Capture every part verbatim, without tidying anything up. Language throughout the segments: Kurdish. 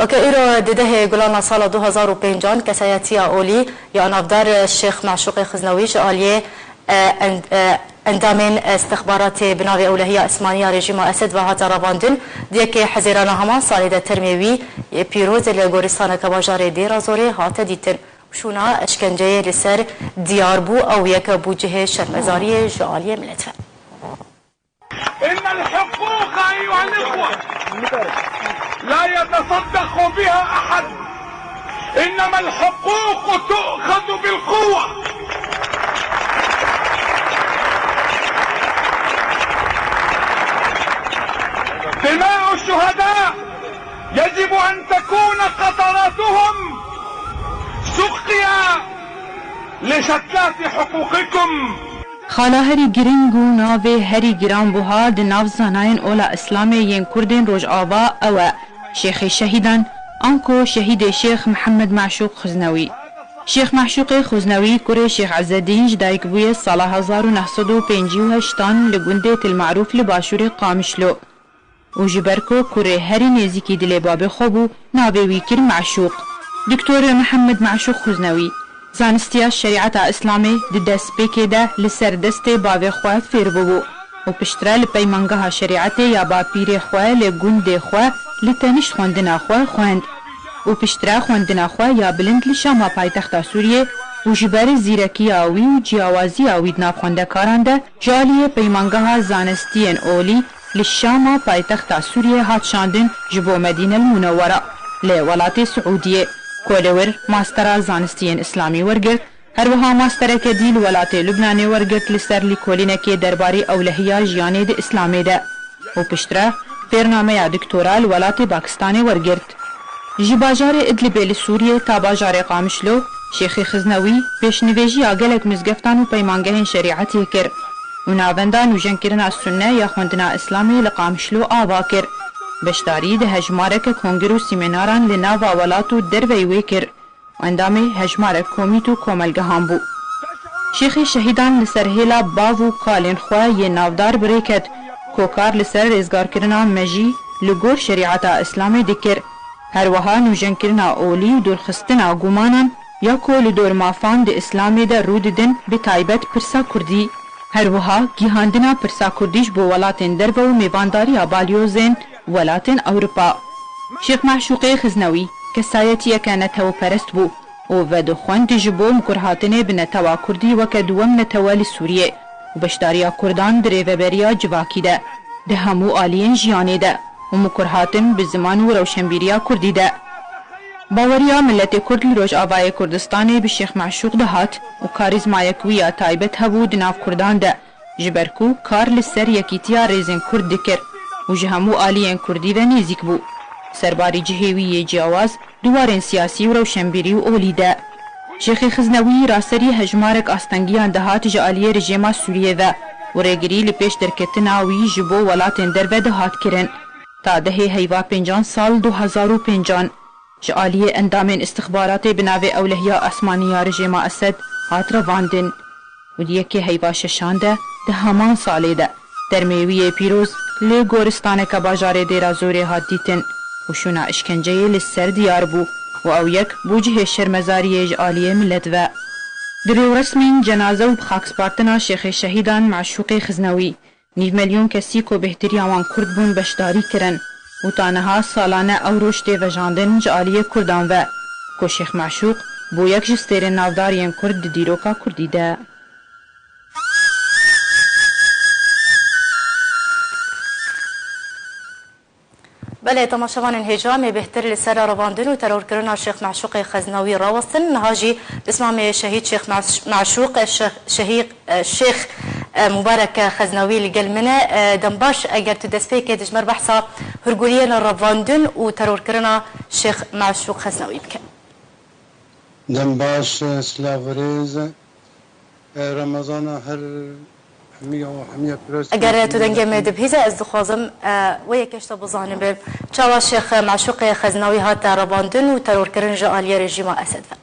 Weke îro di dehê Gulana sala du hezar û pêncan kesayetiya olî ya navdar Şêx Meşûqê Xiznewî ji aliyê, e, end-, e, endamên istixbaratê bi navê Ewlehiya Esmanî ya rejîma Esed ve hate revandin, di yekê Hezêrana heman salê de termê wî yê pîroz li goristaneke bajarê Dêra Zorê hate dîtin. Şûna eşkenceyê li ser diyar bû, ew yek bû cihê şermezariyê ji aliyê milet ve. إن الحقوق أيها الإخوة لا يتصدق بها أحد، إنما الحقوق تؤخذ بالقوة. دماء الشهداء يجب أن تكون قطراتهم سقيا لشتلات حقوقكم. Xala herî giring û navê herî giranbuha di nav zanayên ola Îslamê yên Kurdên Rojava ew e, Şêxê Şehîdan, anko Şehîdê Şêx Mihemed Meşûq Xiznewî. Şêx Meşûqê Xiznewî kurê Şêx Ezzedîn ji dayik bûye sala hezar û neh sed û pêncî û heştan li gundê Til Merûf li başûrê Qamişlo. Û ji ber ku kurê herî nêzîkî dilê babê xwe bû, navê wî kir Meşûq. Doktor Mihemed Meşûq Xuznewî, zanistiya şerîeta Îslamê di destpêkê de li ser destê bavê xwe fêr bûbû û piştre li peymangeha şerîetê ya bapîrê xwe li gundê xwe li tenişt xwendina xwe xwend û piştre xwendina xwe ya bilind li Şama paytexta Sûriyê û ji ber zîrekiya wî û ciyawaziya wî di nav xwendekaran de ji aliyê Peymangeha Zanistiyên Olî li Şama paytexta Sûriyê hat şandin ji bo Medînel Munewwera li welatê Siûdiyê, ku li wir mastera zanistiyên Îslamî wergirt, her wiha mastereke dî li welatê Lubnanê wergirt li ser lîkolînekê derbarê ewlehiya jiyanê di Îslamê de û piştre fêrnameya doktora li welatê Pakistanê wergirt. Ji bajarê Idlibê li Sûriyê ta bajarê Qamişlo, Şêxê Xiznewî pêşnivêjiya gelek mizgeftan û peymangehên şerîetê kir û navenda nûjenkirina Sunne ya xwendina Îslamê li Qamişlo ava kir. Beşdarî di hejmareke kongir û sîmînaran li nava welat û derveyî wê kir. Endamê hejmarek komît û komelgehan bû. Şêxê Şehîdan li ser hêla bav û kalên xwe yê navdar bi rê ket, ku kar li ser rêzgarkirina mejî li gor şerîeta Îslamê dikir. Her wiha nûjenkirina olî û dûrxistina gumanan ya ku li dor mafan di Îslamê de rû didin, bi taybet pirsa Kurdî. Her wiha gihandina pirsa Kurdî ji bo welatên derve û mêvandariya balyozên welatên Ewropa. Şêx Meşûqê Xiznewî kesayetiyeke netewperest bû û vedixwend ji bo mikurhatinê bi netewa Kurdî weke duwem netewe li Sûriyê û beşdariya Kurdan di rêveberiya civakî de, di hemû aliyên jiyanê de û mikurhatin bi ziman û rewşenbîriya Kurdî de. Baweriya miletê Kurd li Rojavayê Kurdistanê bi Şêx Meşûq dihat û karîzmayek wî ya taybet hebû di nav Kurdan de, ji ber ku kar li ser yekîtiya rêzên Kurd dikir û ji hemû aliyên Kurdî ve nêzîk bû. Serbarî cihê wî yê ciyawaz di warên siyasî û rewşenbîrî û olî de. Şêxê Xiznewî raserî hejmarek astengiyan dihat ji aliyê rejêma Sûriyê ve û rêgirî li pêş derketina wî ji bo welatên derve dihat kirin. Ta dehê heyva pêncan sal du hezar û pêncan ji aliyê endamên istixbaratê bi navê Ewlehiya Esmanî ya rejêma Esed hat revandin û di yekê heyva şeşan de di heman salê de dermê wî yê pîroz li goristaneke bajarê Dêra Zorê hat dîtin û şûna îşkenceyê li ser diyar bû û ew yek bû cihê şermezariyê ji aliyê milet ve. Di rûresmên cenaze û bi xakspartina Şêxê Şehîdan Meşûqê Xiznewî, nîv milyon kesî ku bêhtiriya wan Kurd bûn beşdarî kirin û ta niha salane ew roj tê vejandin ji aliyê Kurdan ve ku Şêx Meşûq bû yek ji stêrên navdar yên Kurd di dîroka Kurdî de. Belê, temaşevanên hêja, em ê bêhtir li ser revandin û terorkirina Şêx Meşûqê Xeznawî rawestin. Niha jî pismamê şehîd Şêx Meş-, Meşûq, Şe-, Şehîd, e, Şêx, e, Mubarek Xeznawî li gel min e. E, dembaş, eger tu destpêkê dijmer behsa hûrguliyên revandin û terorkirina Şêx Meşûq Xeznawî bike. Dem baş, silav rêz. E, Remezana her hemiya, hemiya piroz. Eger tu dengê me dibihîze, ez dixwazim, e, wê yekê ji te bizanim. Çawa Şêx Meşûqê Xeznawî hate revandin û terorkirin ji aliyê rejîma Esed ve?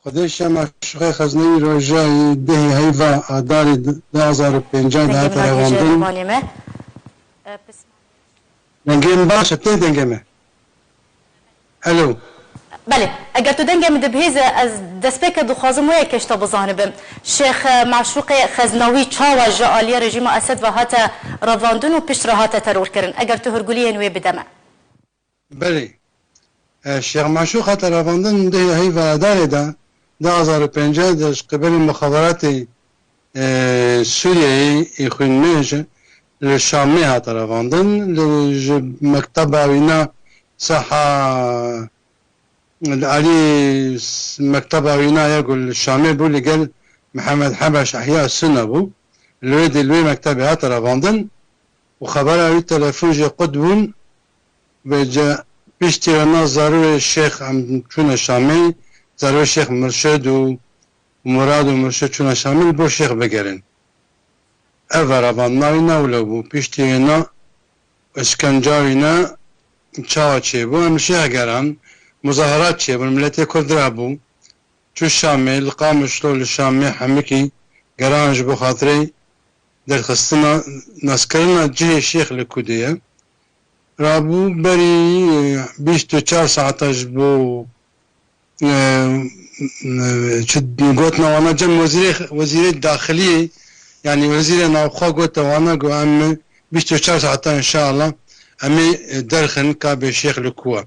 Xwedê Şêx Meşûqê Xeznawî roja yê dehê heyva Adarê du hezar û pêncan de hate revandin. Dengê min hate revandin. Dengê min baş e, tê dengê me? Alo. Belê, eger tu dengê min dibihîze, ez destpêke dixwazim wê yekê ji te bizanibim. Şêx, e, Meşûqê Xeznawî çawa ji aliyê rejîma Esed ve hate revandin û pişt re hate terorkirin? Eger tu hûrguliyên wê bide me. Belê. E, Şêx Meşûq hate revandin di heyva Adarê de, du hazar û pêncî de ji qibelê muxaberatê, e, Sûriyeyê ê xwînmêj li Şamê hate revandin. Li, ji mekteba wî ne seha Li alî s-, mekteba wîna ya ku li Şamê bû, li gel Mihemed Hebeş Ehya Sunne bû. Li wê dê, li wê mektebê hate revandin û xebera wî telefon jê qut bûn. Vêce piştî re na zarûrê şêx em çûne Şamê, zarûrê şêx Mirşid û Murad û Mirşid çûne Şamê li bo şêx bigerin. Ev revandina wî ne wilo bû. Piştî wêna, işkenca wî ne çawa çêbû, em li şêx geran, muzaherat çêbûn, miletê Kurd rabû, çû Şamê, li Qamişlo, li Şamê hemikî geran ji bo xatirê derxistina, naskirina cihê şêx li ku de ye. Rabû berî, e, bîst û çar saeta ji bo, e, e, çi gotina wana cem wezîrê, wezîrê daxiliyê, yanî wezîrê navxwe gote wana ku em bîst û çar saeta înşallah em ê, e, derxin ka bê şêx li ku e.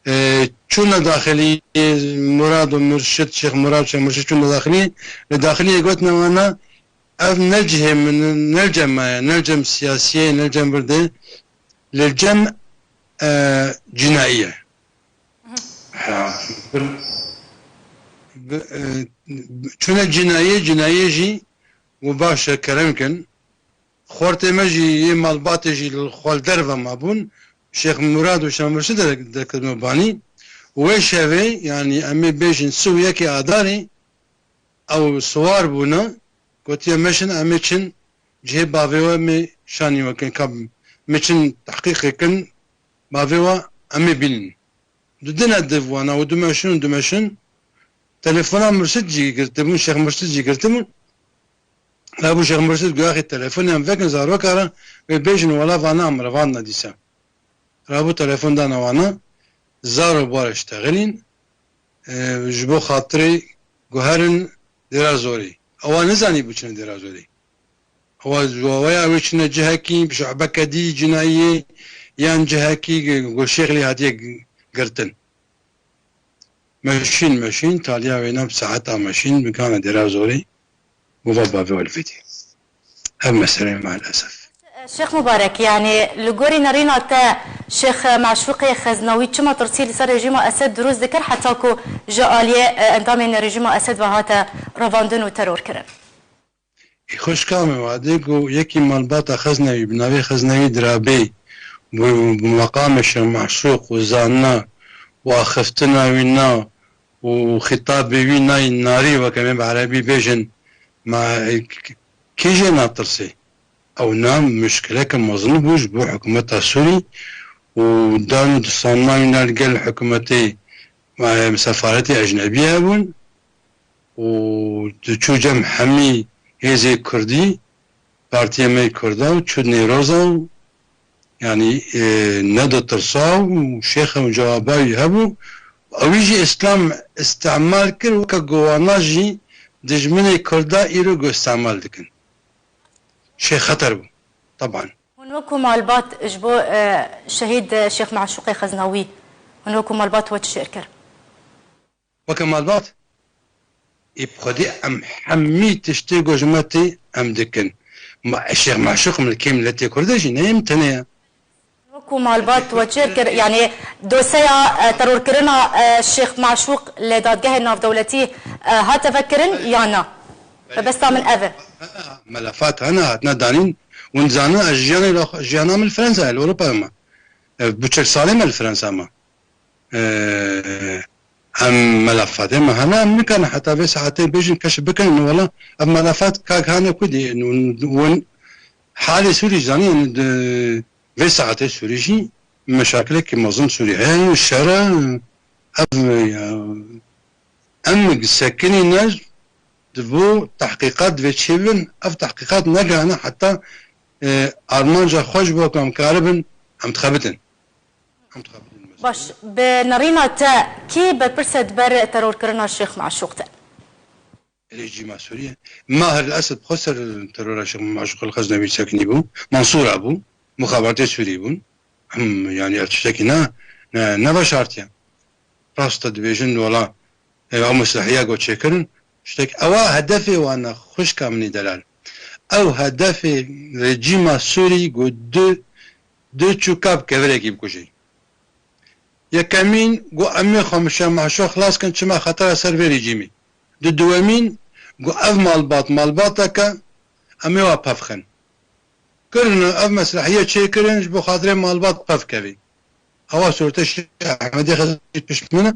E, çûne daxiliyê, Murad û Murşid, Şêx Murad, Şêx Murşid çûne daxiliyê, li daxiliyê gotina wana ev ne cihê min, ne cem me ye, ne cem siyasiyê, ne cem virdê, li cem, e, cînayî ye. Ha. Bi, e, çûne cînayê, cînayê jî û baş e kerem kin. Xortê me jî yê malbatê jî li xwe li derve mabûn. Şêx Murad û Şêx Murşid de, derketime banî. Û wê şevê, yanî em ê bêjin sih û yekê Adarê, ew siwar bûne, gotiye meşin em ê çin cihê bavê we mê şanî we kin, ka mê çin tehqîqê kin, bavê we em ê bînin. Didine div wana û dimeşin û dimeşin. Telefona Murşid jî girtibûn, Şêx Murşid jî girtibûn. Rabû Şêx Murşid got axê telefonê em vekin zaroka re, wê bêjin wela vana em revandine dîsa. Rabû telefon dane wana, zaro bare ştexilîn, e, ji bo xatirê guherin Dêra Zorê. Ewa nizanî bû çine Dêra Zorê. Ewa ji wawaya wê çine cihekî, şu'beke dî cinayiyê, yan cihekî ku şêx lê hatiye girtin. Meşîn, meşîn, taliya wêne bi saeta meşîn, bikane Dêra Zorê, û va bavê we li vê dî. Ev meseleyê maalesef. Şêx Mubarek, yanî li gorî nerîna te Şêx Meşûqê Xeznawî çima tirsî li ser rejîma Esed dirûst dikir heta ku ji aliyê, e, endamên rejîma Esed ve hate revandin û teror kirin? Ê xwişka min, wadê ku yekî malbata Xeznewî, bi navê Xeznewî Dirabê, bi, bi meqamê Şêx Meşûq û zanina û axiftina wî na û xîtabê wî nayî narî, weke em ê bi erebî bêjin, ma, kî jê natirsê? Ew na muşkileke mezin bû ji bo hikûmeta Sûrî û dan û distandina wî na li gel hikûmetê, ma, sefaretê ecnebî hebûn. û diçû cem hemî hêzê kurdî, partiyê me yê kurda û çû nêroza û, yanî, e, neditirsa û şêxe û cewaba wî hebû. Ewî jî îslam îstimal kir, weke ku wana jî dijminê kurda îro ku îstimal dikin. Şêx xeter bû, teban. Hûn wekû malbat ji bo, e, şehîd, e, Şêx Meşûqê Xeznawî, hûn wekû malbat we çi jêr kir? Weke malbat, ê bi xwedî em hemî tiştê ku ji me tê em dikin. Ma Şêx Meşûq milkê miletê Kurd e jî, ne yê min tenê ye. Wekû malbat we çêr kir, yanî doseya, e, terorkirina, e, Şêx Meşûq li dadgehê navdewletî, e, hate vekirin yan na? Mebesta min ev e. Melefat hene, hatine danîn. Hûn dizanin ez jiyanê, jiyana min li Fransa ye, li Ewropayê me. E, bi çil salê me li Fransa me. E, em melafatê me hene, em nikarin heta vê saetê bêjin keşf bikin, wela ev melafat kak hane ku dî, hûn, hûn halê Sûrî zanî, yanî di vê saetê Sûrî jî meşakilekî mezin Sûrî heye, yanî şer e, ev, ya, em sekinî ne, di bo tehqîqat divê çêbibin, ev tehqîqat negihane heta, e, armanca xwe ji bo ku em karibin, em dixebitin. Em dixebitin. Baş, bi nerîna te kî berpirs e di ber terorkirina Şêx Meşûq de? Rejîma Sûriyê. Maher el-Esed bi xwe ser terora Şêx Meşûq el-Xeznewî sekinî bû. Mansûra bû. Muxaberatê Sûrî bûn. Em, yani ev tiştekî ne, ne, neveşartiye. Rast e dibêjin wela, e, ew meslehiya ku çêkirin, tiştek ewa hedefê wan e, xwişka min î delal. Ew hedefê rejîma Sûrî ku du, du çûka bi kevirekî bikujê. Yekemîn ku em ê xwe min Şêx Meşûq xilas kin, çima xetera ser vê rejîmî. Di duwemîn ku ev malbat, malbateke em ê wa pevxin. Kirin ev meslehiye çêkirin ji bo xatirê malbat pevkevî. Ewa sûrete Şêx Ehmedê Xeznewî pişt min e.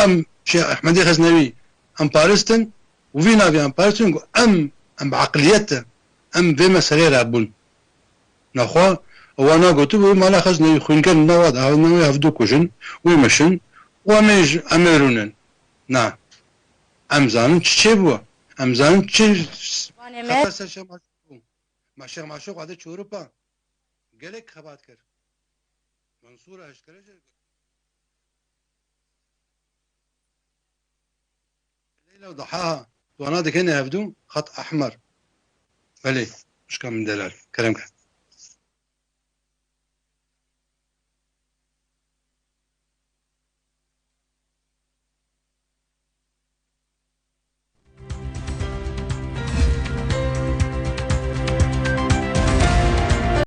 Em Şêx Ehmedê Xeznewî em paristin û vî navê em paristin ku em, em bi eqliyet e. Em vê meseleyê re bûn. Nexwe wana gotibû, mala Xeznewî xwînker nava de, navê hevdu kujin, wî mişin, û em ê ji, em ê rûnin. Na. Em zanin çi çêbû. Em zanin çi Wanê me. Xeter ser Şêx Meşûq bû. Ma Şêx Meşûq wade çi Ewropa? Gelek xebat kir. Mansûra hiştkere jê. Leyla û Daha, wana dikene hevdu, xet ehmer. Belê, xwişka min delal. Kerem ke.